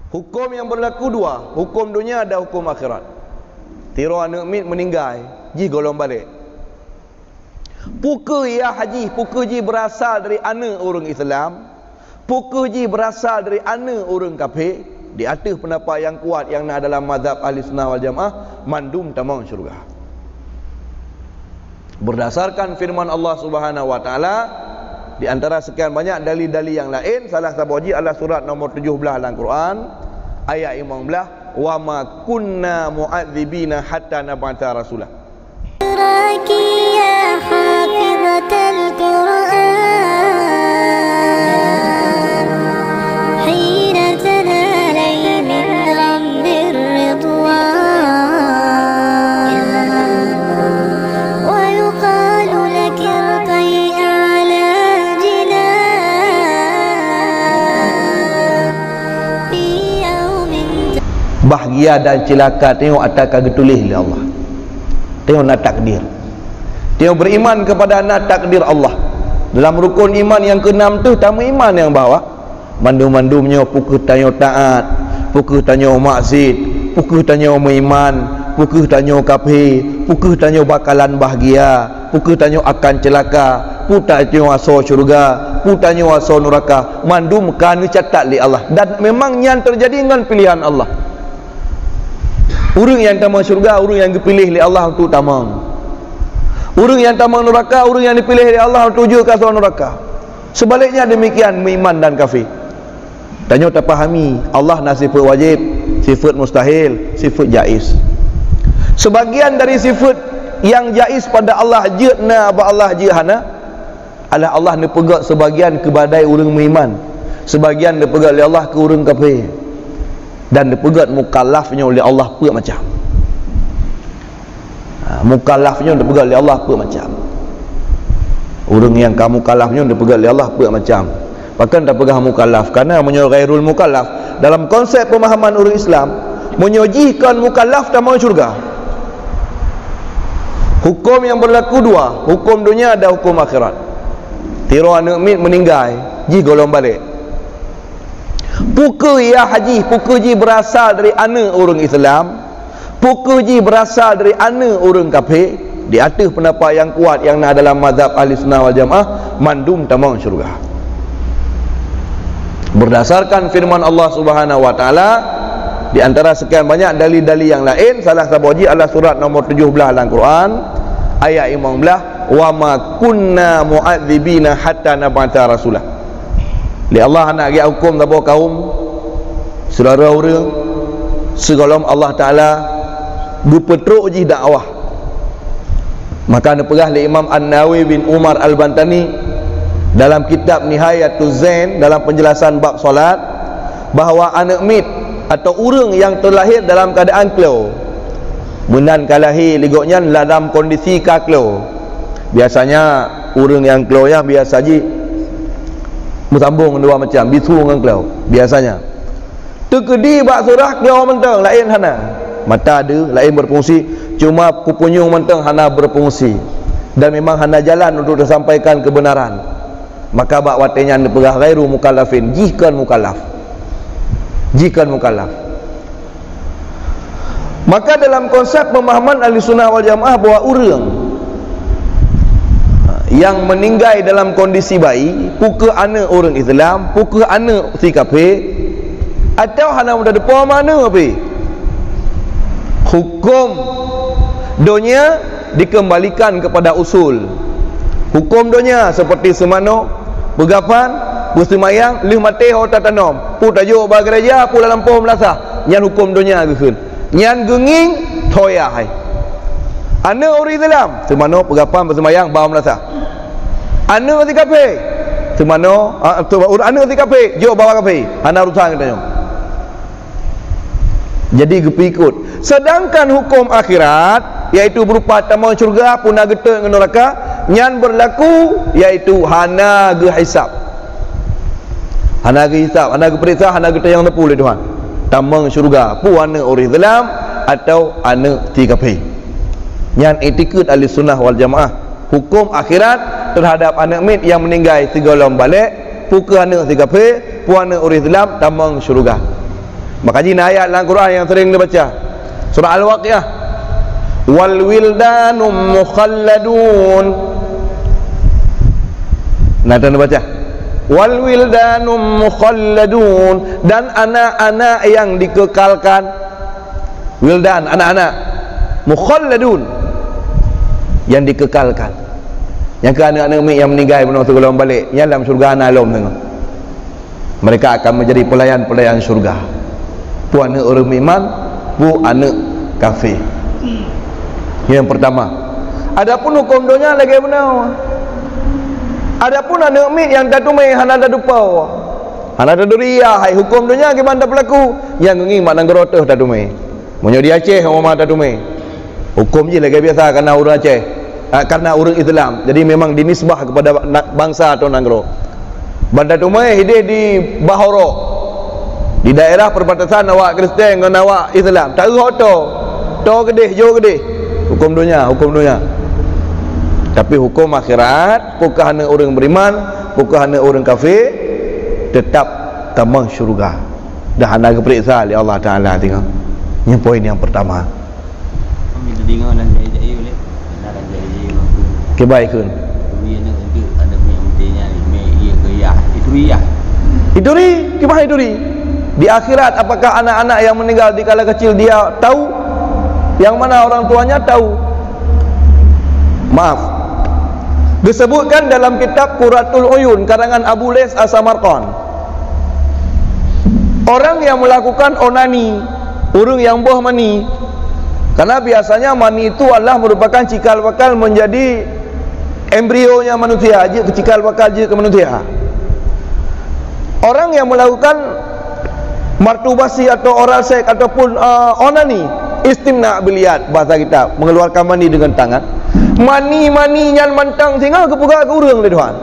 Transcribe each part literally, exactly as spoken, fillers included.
Huköm nyang beurlaku dua, huköm donya dan huköm akhirat. Sidroe aneuk miet meuninggai, jih gohlom balek. Peu kheueh yah jih, peu kheueh jih beurasal dari aneuk ureuëng Islam, peu kheueh jih beurasal dari aneuk ureuëng kafé, di ateueh peundapat nyang kuat nyang na dalam mazhab Ahli Sunnah wal Jamaah, mandum tamong syeuruga. Berdasarkan firman Allah Subhanahu wa Taala, di antara sekian banyak dalil-dalil nyang laén, salah saboh jih adalah surat nomor tujoh blaih lam Quran, ayat limong blaih, "Wa ma kunna mu'adzibina hatta nab'atsa rasula." Bahgia dan ceulaka tanyoe ata ka geutuléh lé Allah. Tanyoe na takdir. Tanyoe beriman kepada na takdir Allah. Dalam rukun iman nyang keunam teuh tameuiman nyang bahwa mandum-mandum nyoe, peu kheueh tanyoe taát, peu kheueh tanyoe maksiet, peu kheueh tanyoe meuiman, peu kheueh tanyoe kafé, peu kheueh tanyoe bakalan bahgia, peu kheueh tanyoe akan ceulaka, peu tanyoe asoe syeuruga, peu tanyoe asoe nuraka, mandum ka neucatat lé Allah. Dan memang nyan teujadi ngon pilihan Allah. Ureuëng nyang tamong syeuruga, ureuëng nyang geupiléh lé Allah untuk tamong. Ureuëng nyang tamong nuraka, ureuëng nyang geupiléh lé Allah untuk jeuet keu asoe nuraka. Sebaliknya demikian meuiman dan kafé. Tanyoe tapahami, Allah na sifeuet wajéb, sifeuet mustahil, sifeuet jaiz. Sebagian dari sifeuet nyang jaiz pada Allah jeuet na, bak Allah jeuet hana, alah Allah neupeugét sebagian keu badai ureuëng meuiman, sebagian neupeugét lé Allah keu ureuëng kafé, dan neupeugét mukallaf nyoe lé Allah peuet macam. Ha, mukallaf nyoe teupeugah lé Allah peuet macam. Ureuëng nyang ka mukallaf nyoe teupeugah lé Allah peuet macam. Pakon tapeugah mukallaf? Karena meunyoe ghairul mukallaf, dalam konsep pemahaman ureuëng Islam, meunyoe jih kon mukallaf tamong syeuruga. Huköm nyang beurlaku dua, huköm donya dan huköm akhirat. Sidroe aneuk miet meuninggai, jih gohlom balek. Peu kheueh yah jih, peu kheueh jih beurasal dari aneuk ureuëng Islam, peu kheueh jih beurasal dari aneuk ureuëng kafé, di ateueh peundapat nyang kuat nyang na dalam mazhab Ahli Sunnah wal Jamaah, mandum tamong syeuruga. Berdasarkan firman Allah Subhanahu wa Taala, di antara sekian banyak dalil-dalil nyang laén, salah saboh jih adalah surat nomor tujoh blaih lam Quran, ayat limong blaih, "Wa ma kunna mu'adzibina hatta nab'atsa rasula." Lé Allah hana geujak huköm saboh kaum, syedara ureuëng, sigohlom Allah Taala geupeutrok jih dakwah. Maka neupeugah lé Imam An-Nawawi bin Umar Al-Bantani dalam kitab Nihayatuz Zain, dalam penjelasan bab salat, bahwa aneuk miet atau ureuëng nyang teulahé dalam keuadaan klo, meunan ka lahé lé gobnyan dalam kondisi ka klo. Biasanya ureuëng nyang klo nyan biasa jih meusambong dua macam, bisu ngon klo. Biasanya teukeudi bak surah klo mantong, laén hana. Mata ada, laén berfungsi, cuma kupunyueng mantong hana berfungsi. Dan memang hana jalan untuk disampaikan kebenaran. Maka bak watée nyan neupeugah ghairu mukallafin, jih kon mukallaf. Jih kon mukallaf. Maka dalam konsep pemahaman Ahli Sunnah wal Jamaah bahwa ureuëng nyang meuninggai dalam kondisi bayi, peu kheueh aneuk ureuëng Islam, peu kheueh aneuk si kafé, atawa hana meuteupeu ma aneuk pih, huköm donya dikembalikan kepada usul. Huköm donya seperti seumanoe, peugafan, peuseumayang, lheueh maté ho tatanom, peu tajok bak gereja, peu lam lampôh meulasah, nyan huköm donya geukheun. Nyan geungieng, thoe hai. Aneuk ureuëng Islam, seumanoe, peugafan, peuseumayang, ba meulasah. Aneuk si kafé, seumanoe, a, tu, aneuk si kafé, jok bak kafé, hana urusan geutanyoe. Jadi geupeuikot. Sedangkan huköm akhirat, yaitu berupa tamong syeuruga, peu na geutot ngon neuraka, nyan beurlaku, yaitu hana geuhisab. Hana geuhisab, hana geupeuriksa, hana geutanyong sapeue lé Tuhan. Tamong syeuruga, peu aneuk ureuëng Islam atawa aneuk si kafé. Nyan itikeuet Ahli Sunnah wal Jamaah. Huköm akhirat teuhadap aneuk miet nyang meuninggai sigohlom balek, peu kheueh aneuk si kafé, peu aneuk ureuëng Islam, tamong syeuruga. Maka jih na ayat lam Quran nyang sering dibaca. Surah Al-Waqiah. "Wal wildanum mukhalladun." Nah, dan baca. "Wal wildanum mukhalladun." Dan anak-anak yang dikekalkan. Wildan, anak-anak. Mukhalladun. Yang dikekalkan. Nyang keu aneuk-aneuk miet nyang meuninggai bunoe sigohlom balek, nyan lam syeuruga na lom teungoh. Mereka akan menjadi pelayan-pelayan syurga. Peue aneuk ureueng meuiman, peue aneuk kafé. Nyang pertama. Adapun huköm donya lagèe meunoe. Adapun aneuk miet nyang tateumé hana tatupeue, hana taturi, hai huköm donya kiban tapeulaku, nyang geungieng bak nanggroe teuh tateumé. Meunyoe di Aceh, umpama tateumé, huköm jih lagèe biasa karena ureueng Aceh, ah, karena ureueng Islam. Jadi, memang dinisbah kepada na-, bangsa atau nanggroe. Ban tateumé hideh di Bahorok, di daerah perbatasan awak Kristen ngon awak Islam. Taeu ho to. To keudeh, jo keudeh. Huköm donya, huköm donya. Tapi huköm akhirat, peue kah aneuk ureueng beriman, peue kah aneuk ureueng kafé, tetap tamong syeuruga. Dah hana geupeuriksa lé Allah Taala teungoh. Nyan poin nyang pertama. Kami teudeungoe lam jai-jai uleh. Lam jai-jai mampu. Kibai kheun. Turi aneuk enteuk, aneuk miet meuti nyan, miet iya keu yah. Ituri yah. Ituri, kiban ituri. Di akhirat, apakah anak-anak yang meninggal di kala kecil dia tahu? Yang mana orang tuanya tahu? Maaf. Disebutkan dalam kitab Qurratul Uyun karangan Abu Lais As-Samarqand. Orang yang melakukan onani, ureueng nyang boh mani. Karena biasanya mani itu adalah merupakan cikal bakal menjadi embrionya manusia, jeuet keu cikal bakal jeuet keu manusia. Orang yang melakukan masturbasi atau oral sex ataupun, uh, onani, istimna bil yad, bahasa kita, mengeluarkan mani dengan tangan. Mani-mani nyan mantong singoh geupeugah keu ureueng lé Tuhan.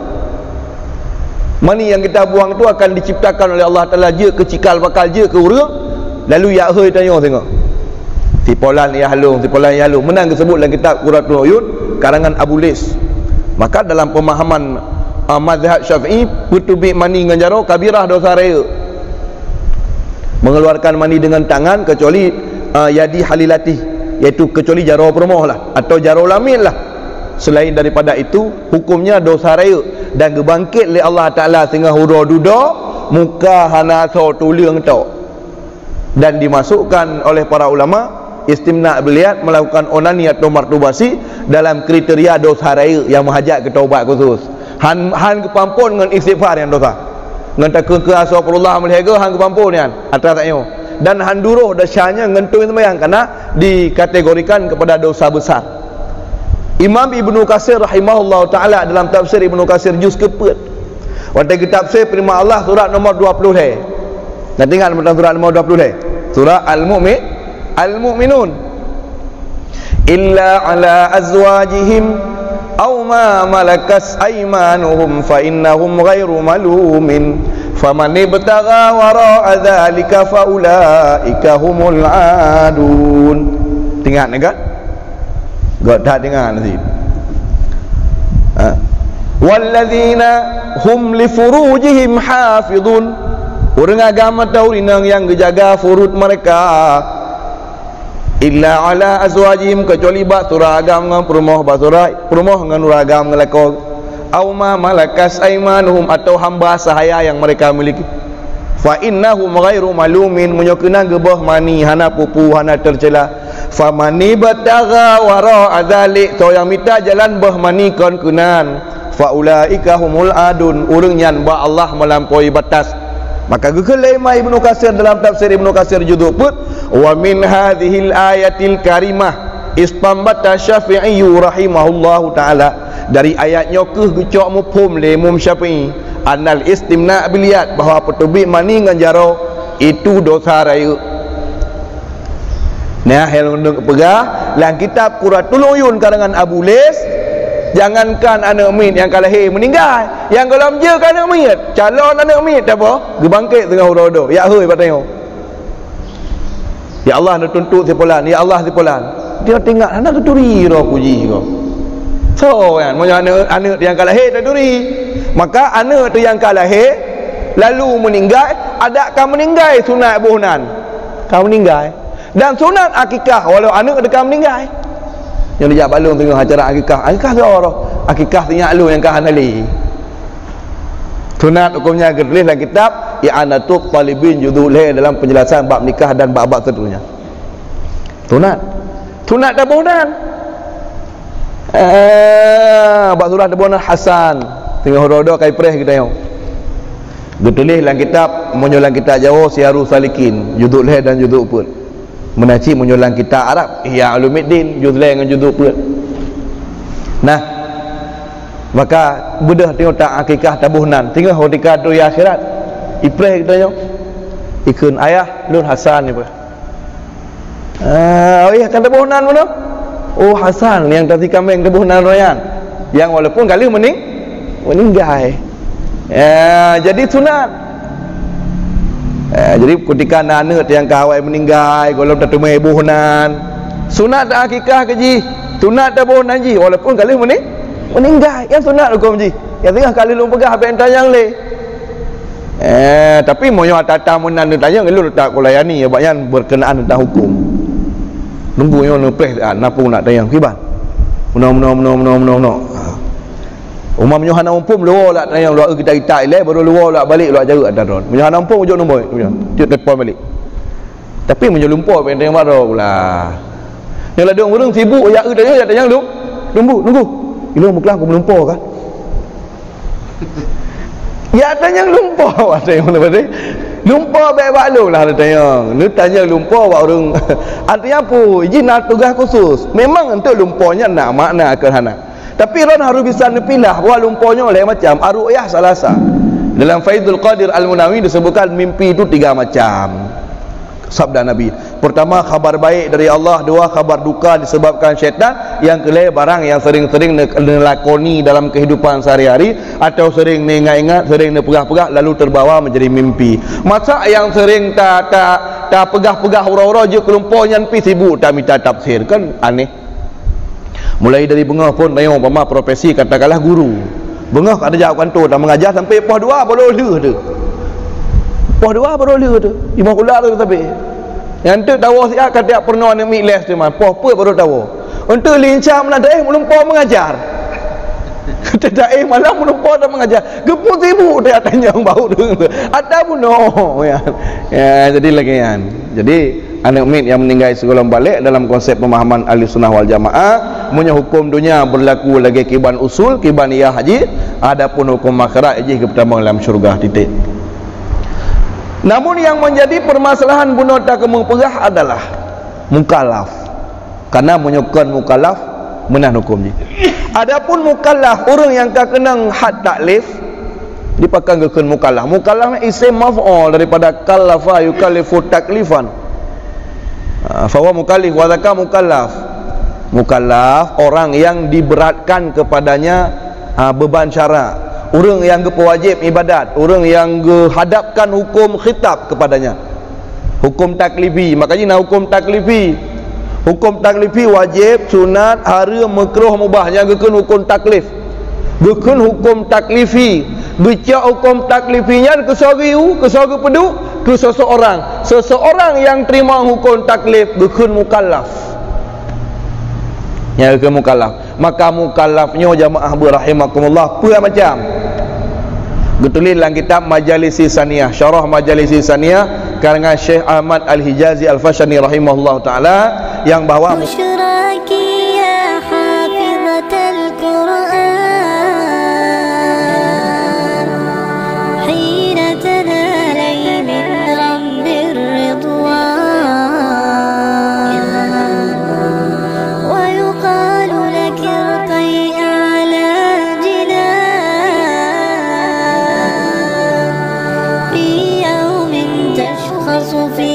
Mani yang kita buang tu akan diciptakan oleh Allah Taala jeuet keu cikal bakal jeuet keu ureueng, lalu jak hôi tanyoe singoh. Sipolan yah lôn, sipolan yah lôn. Meunan geusebut lam kitab Qurratul Uyun karangan Abu Lais. Maka dalam pemahaman, ah, mazhab Syafi'i, peuteubiet mani ngon jaroe kabirah dosa rayeuk. Mengeluarkan mani dengan tangan kecuali, ah, yadi halilati, yaitu kecuali jaroe peurumoh lah atau jaroe lamiet lah. Selain daripada itu, hukumnya dosa rayeuk dan geubangkét lé Allah Taala singoh uroe dudoe, muka hana soe tuleueng tok. Dan dimasukkan oleh para ulama, istimna bil yad, melakukan onani atau masturbasi, dalam kriteria dosa rayeuk nyang meuhajat keu taubat khusus. Han, han geupeuampon ngon istighfar nyang dosa. Ngon takheun-kheun astagfirullah meulhèe goe han geupeuampon nyan, atra tanyoe. Dan han duroh desya nyan ngon tueng seumayang, karena dikategorikan kepada dosa besar. Imam Ibnu Katsir rahimahullahu taala dalam tafsir Ibnu Katsir juz keupeuet, watèe geutafsir feureuman Allah surat nomor dua puluh lhèe. Nah, ingat mantong surat nomor dua puluh lhèe. Surat Al-Mu'min, Al-Mu'minun. "Illa ala azwajihim aw ma malakas aymanuhum fa innahum ghairu malumin. Faman ibtagha wara'a dzalika fa ulaika humul adun." Ingat, kan? Göt that deungon nasiet. Ha. "Walladzina hum li furujihim hafizun." Ureueng agam atau ureueng inong nyang geujaga furud mereka. "Illa ala azwajihim," kecuali bak syedara agam ngon peurumoh, bak syedara peurumoh ngon syedara agam ngon lakoe. "Aw ma malakas aimanuhum," atau hamba sahaya yang mereka miliki. "Fa innahum ghairu malumin," meunyoe keunan geuboh mani hana pupu, hana teucela. "Faman ibtagha wara'a dzalik," soe nyang mita jalan boh mani kon keunan, "fa ulaika humul adun," ureueng nyan bak Allah melampaui batas. Maka geukheun lé Imam Ibnu Katsir dalam tafsir Ibnu Katsir juzuk peuet, "Wa min hadzihil ayatil karimah istanbata Syafi'i rahimahullahu taala." Dari ayat nyoe keuh geucok muphom lé Imam Syafi'i, "Annal istimna bil yad," bahwa peuteubiet mani ngon jaroe itu dosa rayeuk. Nah, hai lôn peugah, lam kitab Qurratul Uyun karangan Abu Lais, jangankan aneuk miet nyang ka lahé meuninggai, nyang gohlom jeuet ka aneuk miet, calon aneuk miet taboh, geubangkét teungoh uroe-uroe, jak hôi bak tanyoe. "Ya Allah, neutuntot si pulan, ya Allah, si pulan." Dia teuingat, hana geuturi droe puji ko. Soe nyan, meunyoe aneuk, aneuk nyang ka lahé taturi. Maka aneuk teuh nyang ka lahé, lalu meuninggai, adak ka meuninggai sunat boh nan. ka meuninggai. Dan sunat akikah walau aneuk teuka meuninggai. Nyang dijak bak lôn teungoh acara akikah. Akikah siapa roh? Akikah sinyak lôn nyang ka hana lé. Sunat hukumnya geutuléh lam kitab I'anatut Talibin juzuk lhèe dalam penjelasan bab nikah dan bab-bab seterusnya. Sunat. Sunat taboh nan. Eh, bak surah taboh nan Hasan. Teungoh rodo kai preh geutanyoe. Geutuléh lam kitab, meunyoe lam kitab Jawoe Siyarus Salikin, juzuk lhèe dan juzuk peuet. Meunan cit meunyoe lam kitab Arab, Ihya Ulumuddin, juz lhèe ngon juzuk peuet. Nah, maka beudôh teungoh ta akikah taboh nan, teungoh ho tika donya akhirat. Ipreh geutanyoe. Ikheun ayah lôn Hasan ipreh. Ah, oh iya, kan taboh nan bunoe? Oh, Hasan nyang tasi kaméng taboh nan roh nyan. Nyang walaupun ka lheueh meuning-, meuninggai. Ya, jadi sunat. Eh, jadi ketika na aneuk nyang ka awai meuninggai, gohlom tateumé boh nan. Sunat ta akikah keu jih, sunat taboh nan jih walaupun ka lheueh meuning-, meuninggai. Nyang sunat huköm jih. Nyang teungoh ka lheueh lôn peugah bèk tanyong lé. Eh, tapi meunyoe ata-ata meunan neutanyong, ilôn letak kulayani, bak nyan berkenaan tentang hukum. Nunggu nyoe neupreh, ah, napung nak tanyong kiban. Meunoe, meunoe, meunoe, meunoe, meunoe, meunoe. Ha. Uma meunyoe hana muphom, luwa lak tanyong, luwa kita-kita ilèe, baru luwa lak balek, luwa jaweueb ata droen. Meunyoe hana muphom, ujok nombor, cuk telepon balek. Tapi meunyoe lumpoe, bèk tanyong baroe pula. Nyoe ladôm ureueng sibuk, ya eu tanyong, ya tanyong lum-, lumbu, nunggu. Ilôn meukeulaih aku meulumpoe kah? Ya tanyong lumpoe, tanyong lumpoe. Lumpoe bèk bak lôn lah tanyong. Neutanyong lumpoe bak ureueng. Artinya apa? Jih na tugaih khusus. Memang untuk lumpoe nyan na makna keu hana. Tapi droen harus bisa neupilah bahwa lumpoe nyoe lhèe macam, ar-ru'yah salasa. Dalam Faidul Qadir Al-Munawi disebutkan mimpi itu tiga macam. Sabda Nabi, pertama khabar baik dari Allah, dua khabar duka disebabkan syaitan, yang kelhèe barang yang sering-sering ne-, neulakoni dalam kehidupan sehari-hari atau sering neingat-ingat, sering neupeugah-peugah lalu terbawa menjadi mimpi. Masa yang sering ta, ta, tapeugah-peugah uroe-uroe jeuet keu lumpoe nyan pih sibuk tamita tafsir, kan aneh. Mulai dari beungoh phôn tanyoe umpama profesi katakanlah guru. Beungoh ka tajak u kanto ta mengajar sampai poh dua baru lheueh tu. Poh dua baru lheueh tu. Imah kula tu tapi. Nyang teuk tawoe siat ka tiep peurunoe aneuk miet lhèe siteumah. Poh peuet baru tawoe. Untuk lincah meunan taéh meulumpoe mengajar. Taéh malam meulumpoe ta mengajar. Geupeu sibuk tajak tanyong bak ureueng tu. Ata bunoe, ya. Ya, jadi lagèe nyan. Jadi, aneuk miet nyang meuninggai sigohlom balek dalam konsep pemahaman Ahli Sunnah wal Jamaah, meunyoe huköm dunia berlaku lagèe kiban usul, kiban iyah jih, adapun huköm akhirat jih geupeutamong lam syeuruga titik. Namun yang menjadi permasalahan bunoe ta keumeung peugah adalah mukallaf. Karena meunyoe kon mukallaf, meunan huköm jih. Adapun mukallaf, ureueng nyang ka keunong had taklif, dipakat geukheun mukallaf. Mukallaf nyan isim maf'ul daripada kallafa yukallifu taklifan. Ah, fahuwa mukallif, wa dzaka mukallaf. Mukallaf, orang yang diberatkan kepadanya, ah, beban syara. Ureueng nyang geupeuwajéb ibadat, ureueng nyang geuhadapkan huköm khitab kepadanya. Huköm taklifi, maka jih na huköm taklifi. Huköm taklifi wajéb, sunat, hareuem, meukruh, mubah, nyang geukheun huköm taklif. Geukheun huköm taklifi. Geucok huköm taklifi nyan keu soe geuyue, keu soe geupeuduek, keu seseorang. Seseorang nyang teurimong huköm taklif geukheun mukallaf. Nyang geukheun mukallaf. Maka mukallaf nyoe jamaah beu rahimakumullah peue macam? Geutuléh lam kitab Majalisi Saniyah, Syarah Majalisi Saniyah, karangan Syekh Ahmad Al-Hijazi Al-Fashani rahimahullahu taala, yang bahwa بشراك يا حافظة القرآن، حين تنالي من ربي الرضوان، ويقال لك ارقي أعلى جنان، في يوم تشخص فيه